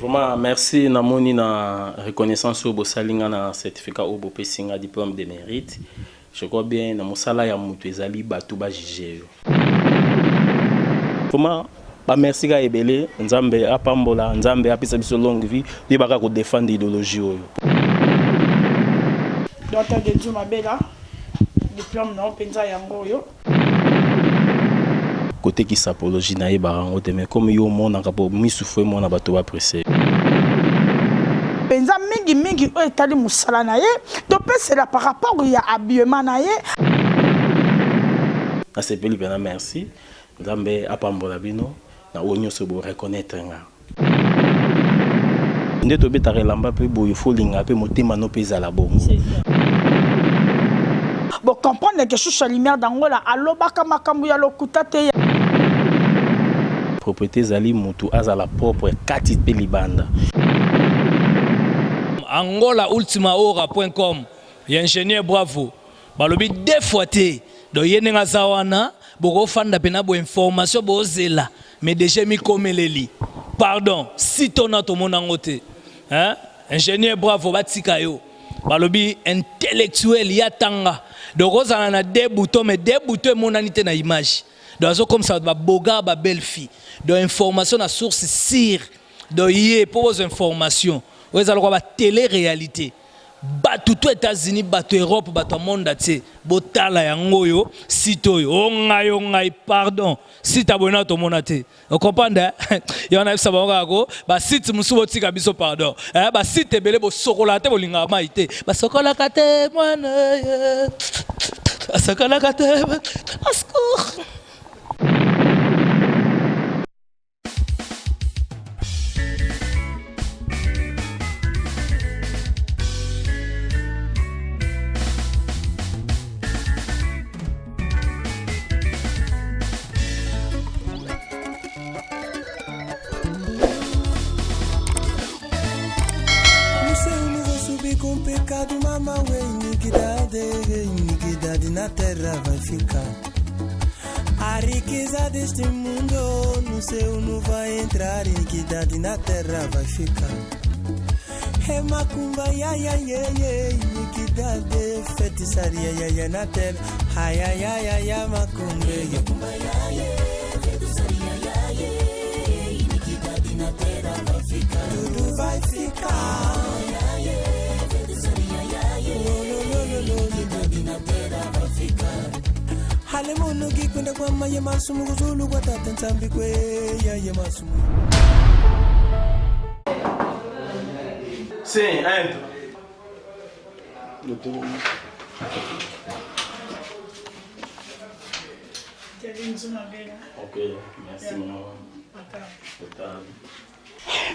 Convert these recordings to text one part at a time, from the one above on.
Vraiment merci namoni na reconnaissance oyo bosali nga na certificat oyo bopesi nga diplome de mérite. Je crois bien na mosala ya mutu ezali batu ba juger yo. Vraiment ba merci kaka ebele Nzambe apambola Nzambe apesa biso longue vie toyeba kaka ko defendre ideologie oyo. Docteur Denzu Mabela, diplome na yo mpenza yango oyo. Kotekisa apologie nayebaka yango te mais comme yo omonaka po misu faut emona batu ba presse. Penza mingi mingi oyo etali musala na ye topesela par rapport ya habillement na ye. Nasepeli pena merci nzambe apambola bino na oyo nioso bo reconnaitre nga. Nde tobetaka elamba pe boye faut olinga pe motema no pe ezala bongo. Bo comprendre que Shusha Lumière d'Angola alobaka makambu ya lokuta te. Proprete ezali mutu azala propre kati pe libanda. Angola ultima hora point com ya ingenieur bravo balobi deux fois te donc ye ndenge aza wana bokofanda pena bo information bozela Mais dejà emikomeleli pardon site wana tomona yango te hein ingenieur bravo batika yo balobi intellectuel ya tanga donc ozala na deux boutons mais deux boutons emonani te na image donc azokomisa bato ba bogar ba belle fille donc information na source sire donc ye mpo bozwa information oyo eza lokola ba tele réalité Batu tout Etats Unis batu Europe batu ya monde entier botala yango oyo site oyo o ngai o ngai pardon site ya boye nanu tomona te o comprendre hein yango nayebisa bango kaka ko ba site mosusu botika biso pardon eh ba site ebele bosokolaka te bolingaka mayi te basokolaka te mwana basokolaka te au secours. Com pecado, mama, iniquidade, iniquidade na terra vai ficar. A riqueza deste mundo no céu não vai entrar, iniquidade na terra vai ficar. É macumba, ya, ya, ye, ye, iniquidade, feitiçaria, ya, ya, na terra. Ai, ai, ai, ai, ai, macumba, macumba, ya, ye, feitiçaria, ya, ye, iniquidade na terra vai ficar. Tudo vai ficar. Ya, ye, feitiçaria, ya, ye, iniquidade na terra vai ficar. Halemono kwenda kwa maye masumu kuzulu kwa tata nzambi kwe ya ye masumu. Sim, entra. Ok, merci maman.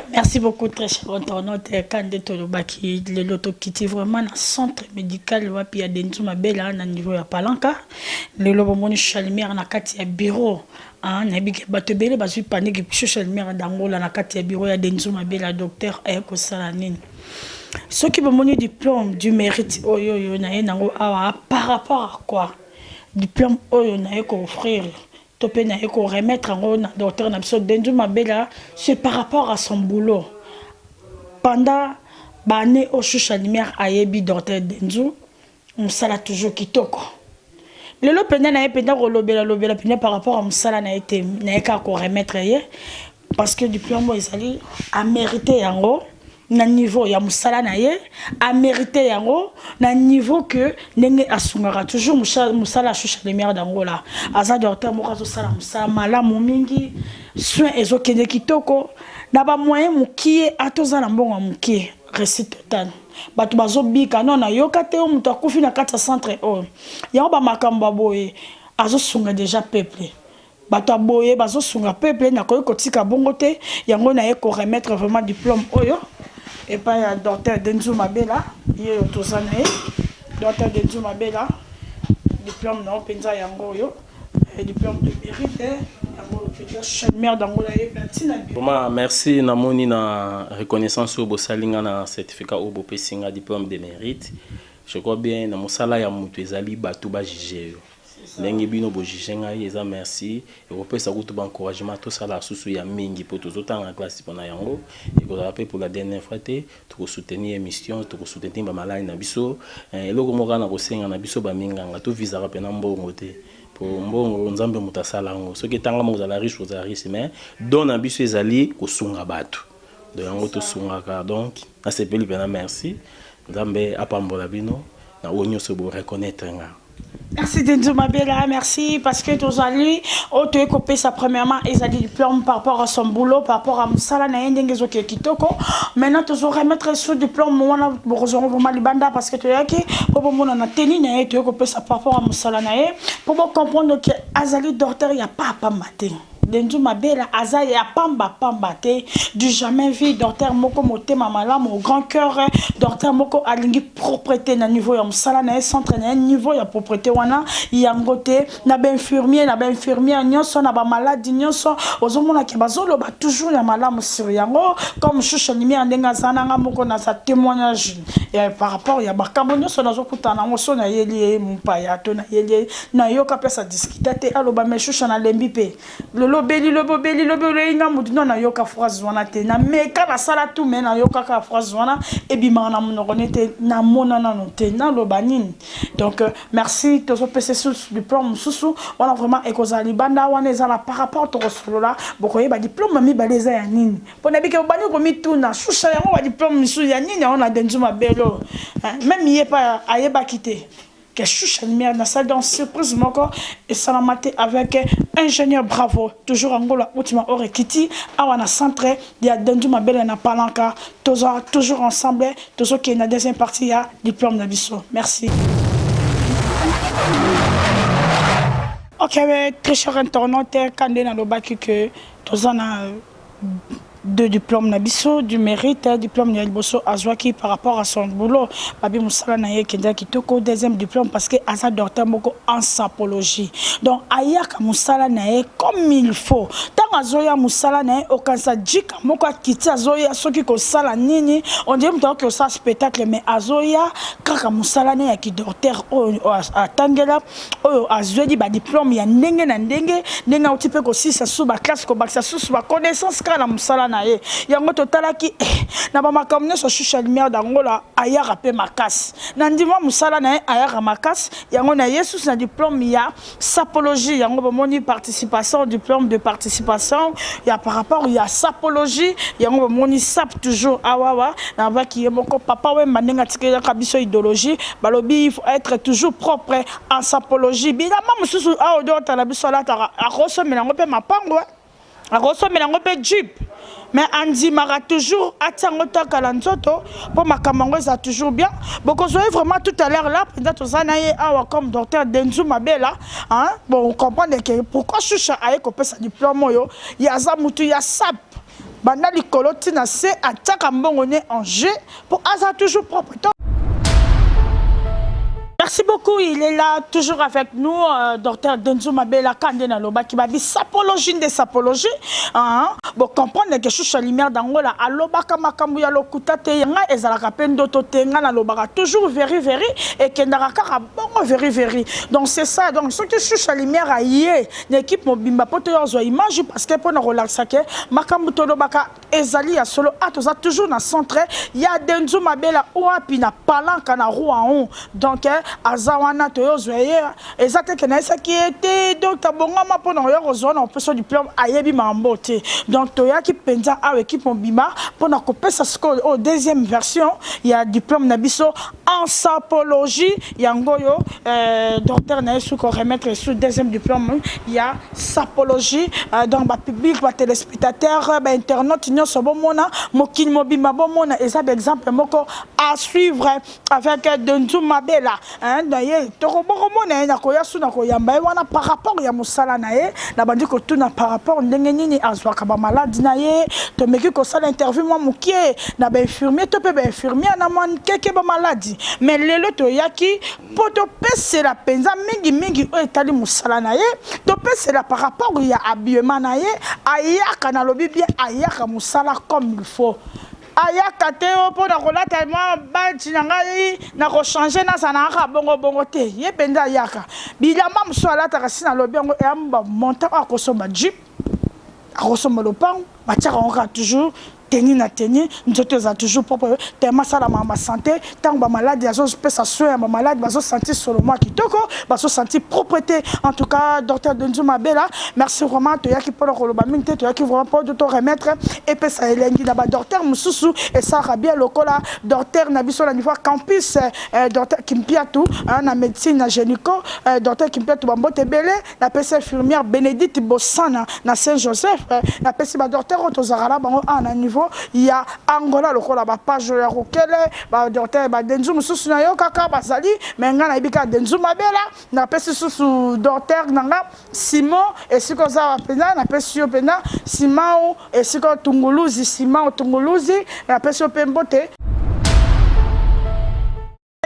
Merci beaucoup très cher internaute ka nde tolobaki lelo tokiti vraiment na centre médical wapi ya Denzu Mabela na niveau ya Palanka lelo bomoni Chalmière na kati ya bureau hein, nayebi ke bato ebele bazwi panique biso Chalmière d'Angola na kati ya bureau ya Denzu Mabela docteur aye kosala nini soki bomoni diplôme du mérite oyo oyo naye nango awa par rapport à quoi diplôme oyo naye ko offrir To pe naye ko remettre yango na docteur na biso Denzu Mabela c'est par rapport à son boulot pendant ba annees oyo Shusha Lumière ayebi docteur Denzu musala toujours kitoko lelo penza naye penza kolobela lobela penza par rapport ya musala naye te naye kaka ko remettre ye Parce que diplome oyo ezali a merite yango na niveau ya musala na ye, a merite yango na niveau que ndenge asungaka toujours musala ya Shusha Lumière d'Angola. Aza docteur moko azo sala musala malamu mingi, soins ezo kende kitoko na ba moyens mukie, ata oza na mbongo ya mukie, reussite totale. Batu bazo bika, non nayoka te oyo mutu akufi na kati ya centre oyo. Yango ba makambo ya boye azo sunga dejà peuple. Bato ya boye bazo sunga peuple nakoki kotika bongo te yango naye ko remettre vraiment diplome oyo epai ya docteur Denzu Mabela ye oyo toza na ye docteur Denzu Mabela diplome na yo mpenza yango oyo diplome de mérite yango oyo mpenza chaine mère d'Angola ye mpe ntina Vraiment merci namoni na reconnaissance oyo bosali nga na certificat oyo bopesi nga diplome de mérite je crois bien na mosala ya mutu ezali batu ba juger yo. Ndenge bino bo juger ngai eza merci, ekopesa kutu ba encouragement tosala susu ya mingi po tozotanga classe pona yango, ekozala pe pour la dernière fois te, toko soutenir emission, toko soutenir ba maladi na biso. Eloko moko kaka nakosenga na biso ba minganga, to visaka pena mbongo te, po mbongo Nzambe mutu asala yango, soki etangama kozala riche okozala riche, mais don na biso ezali kosunga batu, donc yango tosungaka, donc nasepeli pena merci, Nzambe apambola bino na oyo nionso bo reconnaitre nga. Merci Denzo Mabela, merci parce que tozali oyo toye kopesa premièrement ezali diplôme par rapport à son boulot, par rapport à mosala na ye ndenge ezokende kitoko. Maintenant tozo remettre sous diplôme wana bokozwa yango vraiment libanda parce que toyaki mpo bomona na tenue na ye toye kopesa par rapport à mosala na ye mpo bo comprendre que azali docteur ya pamba te. Denzu Mabela aza ya pamba pamba te du jamais vu docteur moko motema malamu au grand cœur docteur moko alingi propreté na niveau ya musala na ye centre na ye niveau ya propreté wana yango te na ba infirmier na ba infirmière nyonso na ba maladi nyonso ozomona ke bazoloba toujours ya malamu sur yango comme shusha lumière ndenge aza na nga moko naza témoignage ya par rapport ya makambo nyonso nazokutana nango so nayeli ye mopaya to nayeli ye Nayoka place a discuta te aloba mais shusha na lembi pe lelo obeli lobi obeli lobi oleyi nga mutu non nayoka phrase wana te na meka na sala tout mais nayoka kaka phrase wana ebimaka na munoko ne te na mona nanu te naloba nini donc merci tozo pesa susu diplome mususu wana vraiment ekozala libanda wana eza na par rapport tokosolola bokoyeba diplome mibale eza ya nini po nayebi ke bobandi komituna shusha yango ba diplome misusu ya nini yango na denzu mabelo meme ye pa ayebaki te Que choucha lumière na salle donc surprise moko esalama te avec ingénieur bravo toujours angola ultima ore ekiti awa na centre ya dendu mabele na palanka toza toujours ensemble tozokende na deuxième partie ya diplôme na biso merci. Ok très cher internaute kande nalobaki que toza na deux diplômes na biso du mérite diplôme ya liboso azwaki par rapport à son boulot babi mosala na ye ekendaki kitoko deuxième diplôme parce que aza docteur moko en sapologie donc ayaka mosala na ye comme il faut ntango azoya mosala na ye okanisa jika moko akiti azoya soki kosala nini on dirait moto akoki kosala spectacle mais azoya kaka mosala na ye ya kidocteur oyo atangela oyo azweli ba diplome ya ndenge na ndenge, ndenge auti mpe kosilisa susu ba classe, kobakisa susu ba connaissance kaka na mosala na ye. Yango totalaki eh, na ba makambo nyonso Shusha Lumière d'Angola ayaka mpe makasi. Na ndima mosala na ye ayaka makasi, yango na ye susu na diplome ya sapologie, yango bomoni participation, diplome de participation ya par rapport ya sapologie, yango bomoni sap toujours awawa na baki ye moko Papa Wemba ndenge atikelaka biso idologie, balobi il faut etre toujours propre en sapologie bilamba mosusu awa odo otala biso alataka akosomela yango mpe mapango akosomela yango mpe jeep mais andimaka toujours atia yango takala nzoto mpo makambo yango eza toujours bien bokozwa ye vraiment tout à l'heure là mpenza toza na ye awa comme docteur Denzu Mabela hein? Bon comprendre que pourquoi Shusha aye kopesa diplôme oyo ye aza mutu ya sap banda likolo ti na se atiaka mbongo ne en jeu po aza toujours propre to Merci beaucoup, il est là toujours avec nous, euh, docteur Denzo Mabela Kande Nalobaki Babi, sapologie de sapologie. Hein? Bon, comprendre que Choucha Lumière d'Angola, alobaka makambo ya lokuta te, nga ezalaka pe ndoto te, nga nalobaka toujours veri veri, et kendaka kaka bongo veri veri. Donc c'est ça, donc ce que Choucha Lumière a yé, na équipe mobimba po toya kozwa image parce que pona kolakisa ke makambo tolobaka ezali ya solo a toza toujours na centre ya Denzu Mabela wapi na Palanka na Rouen donc eh, aza wana toye ozwa ye eza te ke nayesaki ye te donc tabongama mpona koya kozwa na kopesa diplome ayebi makambo te donc toyaki mpenza awa ekipe mobimba mpona kopesa sikoyo oyo deuxième version ya diplome na biso en sapologie yango oyo euh, docteur na ye su ko remettre su deuxième diplôme ya sapologie euh, donc ba public ba téléspectateurs ba internautes nyonso bomona mokili mobimba bomona eza ba exemple moko à suivre avec Denzu Mabela hein, na ye tokobokomona ye nakoya su na koyamba ye wana par rapport ya mosala na ye nabandi kotuna par rapport ndenge nini azwaka ba maladi na ye tomeki kosala interview mwa mokie na ba infirmier to mpe ba infirmière na mwa nkeke ba maladi mais lelo toyaki mpo topesela mpenza mingimingi oyo etali mosala na ye topesela par rapport ya habillement na ye ayaka nalobi bien ayaka mosala comme il faut. Ayaka te o mpo na kolata mwa badge na ngai na ko changer nazala na kaka bongo bongo te. Ye mpenza ayaka. Bilamba mosusu alataka si nalobi yango eya ba montant oyo akosomba jeep, akosomba lopango, batiaka yango kaka toujours tenue na tenue, nzoto ezala toujours propre tellement asalamaka ma sante, tango ba maladi azo pesa soin ya ba maladi bazo sentir solo mwa kitoko, bazo sentir proprete. En tout cas docteur Denzu Mabela, merci vraiment toyaki pona koloba mingi te, toyaki vraiment po to remettre epesa elengi na ba docteur mosusu esalaka bien lokola docteur na biso na niveau ya campus eh, docteur Kimpiatu hein, na médecine na gynéco eh, docteur Kimpiatu bambote ebele. Napesi infirmière Benedicte Bosana na Saint Joseph, napesi ba docteur oyo tozalaka na bango awa na niveau ya Angola lokola ba Pajo ya Rukele, ba docteur ba Denzu mosusu nayokaka bazali mais ngai nayebi kaka Denzu Mabela. Napesi susu docteur na nga Simon esika oza wa mpenza, napesi yo mpenza Simao esika Tunguluzi, Simao Tunguluzi, napesi yo mpe mbote.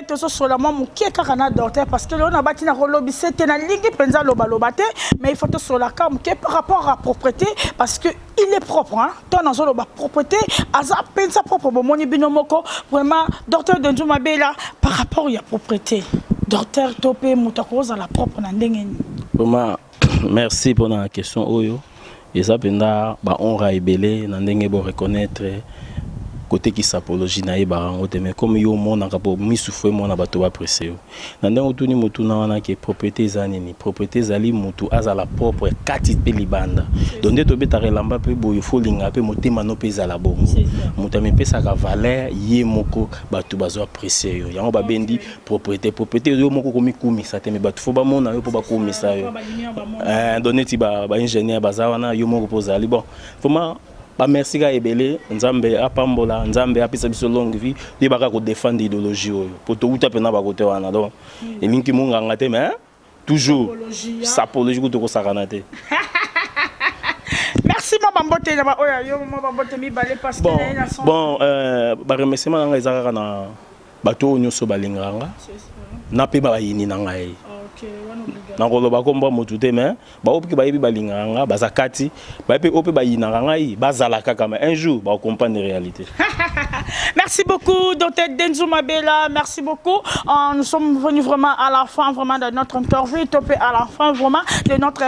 Tozosola mwa moke kaka na docteur parce que lelo nabati na kolobisa te, nalingi mpenza lobaloba te, mais il faut tosola kaka moke par rapport à propreté parce que il est propre hein? To nazoloba propreté, aza mpenza propre, bomoni bino moko vraiment. Docteur Denzu Mabela, par rapport ya propreté, docteur, to mpe moto akozala propre na ndenge nini? Vraiment merci mpona question oyo. Eza mpenza bahonra ebele na ndenge bo reconnaître kotekisa apologie. Nayebaka yango te, mais comme yo omonaka po misu fo emona bato bapresse yo na ndenge otuni motuna wana ke propreté eza nini. Propreté ezali mutu azala propre kati mpe libanda. Donc nde tobetaka elamba mpe boye, fo olinga mpe motema no mpe ezala bongo. Moto amipesaka valeur ye moko, bato bazwa apprécier yo. Yango babendi propreté. Propreté, yo moko komikumisa te, mais bato fo bamona yo mpo bakumisa yo. Donc neti baingénieur baza wana, yo moko mpo ozali bon. Vraiment bamerci kaka ebele. Nzambe apambola, Nzambe apesa biso longue vie, toyebaka kodéfendre idéologie oyo po touta mpena bakote wana. Donc elingi monganga te, mais toujours sapologie kutu kosakana te. Merci. Mwa bambote na baoyo yo, mwa bambote mibale parce que bon, bon baremerciement na ngai eza kaka na bato oyo nyonso balingaka nga na mpe bayini na ngai. Nakoloba komba motu te, mais baoyo mpe bayebi balingaka nga baza kati, bayebi mpe oyo mpe bayinaka ngai bazala kaka, mais un jour bakocomprendre réalité. Merci beaucoup, Dr Denzu Mabela. Merci beaucoup. Nous sommes venus vraiment à la fin vraiment de notre interview, topé à la fin vraiment de notre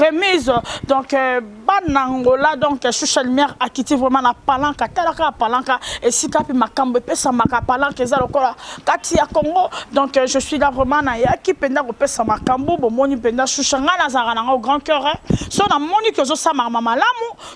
remise. Donc, bana Angola, donc Shusha Lumière akiti vraiment na Palanka, talaka Palanka, esika pe makambo epesamaka. Palanka eza lokola kati ya Congo. Donc, je suis là vraiment na yaki penda kopesa makambo, bomoni penda Shusha nga nazalaka nango grand cœur. Hein. So namoni ke ozosala malamu,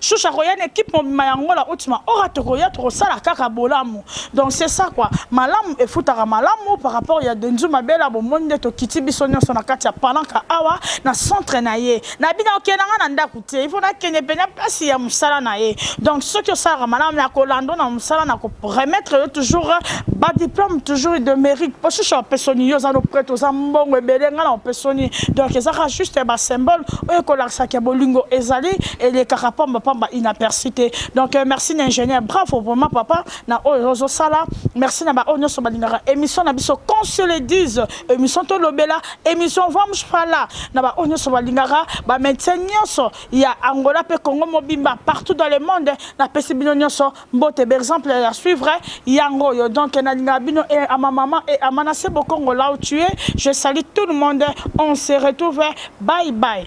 Shusha koya na équipe mobima ya Angola Ultima Ora, tokoya tokosala kaka bolamu. Donc c'est ça quoi. Malamu efutaka malamu. Par rapport ya Denzu Mabela, bomoni nde tokiti biso nyonso na kati ya Palanka awa na centre na ye. Na bino okende nga na ndako te, il faut nakende mpenza place ya mosala na ye. Donc soki osalaka malamu na kolanda na mosala, na koremettre yo toujours badiplôme toujours de mérite, po Shusha opesoni yo oza no prêtre, oza mbongo ebele, nga na opesoni. Donc ezaka juste basymbole oyo ekolakisaka bolingo ezali elekaka pamba pamba inaperçu te. Donc merci na ingénieur, bravo vraiment papa na oyo ozosala. Merci na baoyo nyonso balingaka émission na biso, qu'on se le dise, émission Tolobela, émission Vamos Falar, na baoyo nyonso balingaka bamédecin nyonso ya Angola mpe Congo mobimba, partout dans le monde, napesi bino nyonso mbote. Exemple ya suivre yango oyo. Donc nalingaka bino et à ma maman et à Manassé Bokongo, là où tu es, je salue tout le monde. On se retrouve, bye bye.